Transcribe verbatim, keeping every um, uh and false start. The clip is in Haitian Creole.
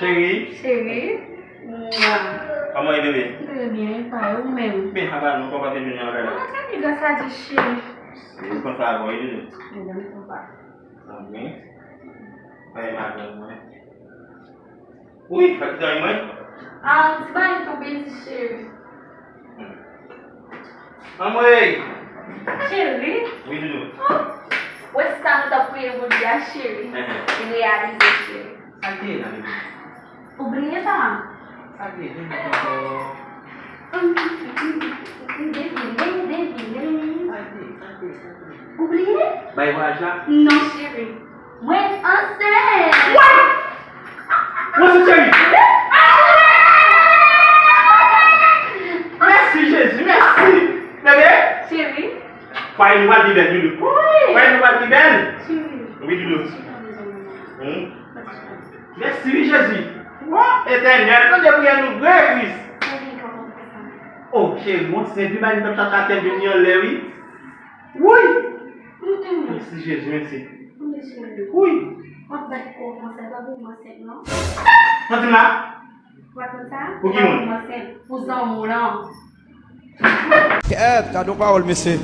Cheri. Cheri. Mwa. Kòman w ye, bebe? Trè byen, e pa ou menm? Byen, apa nou, kòman te vin nan kay la? Mwen trè byen, gras a Dye, cheri. Ou konn sa avè w, wi, doudou? Mwen menm, papa. Anmwey. Fè madanm mwen. Wi, fè ti zanmi mwen. Ah, ti bagay tou piti, cheri. Anmwey! Cheri? Wi, doudou. Oh! Wè sa nou t ap priye pou li a, cheri. Li reyalize, cheri. Sa k te ye la, bebe? Ou bliye sa? Sa k te ye, bebe, ankò? M devine, m devine. Sa k te ye, sa k te ye, sa k te ye? Ou bliye? Bay vwayaj la? Non, cheri. Mwen ansent! What? Mwen se cheri. Mèsi, Jezi, mèsi. Bebe. Cheri. Fwaye nou pral pi bèl, doudou. Wi. Fwaye nou pral pi bèl. Cheri. Wi, doudou. Chita, mezanmi. Hmm? Mèsi, wi, Jezi. Oh, Etènèl, tande priyè nou vre, Kris. Oh, cheri, mwen se pi bay nou tap tap atè vin anlè, wi. Wi. Mèsi, Jezi, mèsi. Wi. W ap bat kò w konsa, pa pou mwen sèk, non. Santi m la? W ap konn sa? Pou ki moun? Mwen sèk, pou zanmi w lan. Kèt, gade yon pawòl, mesye.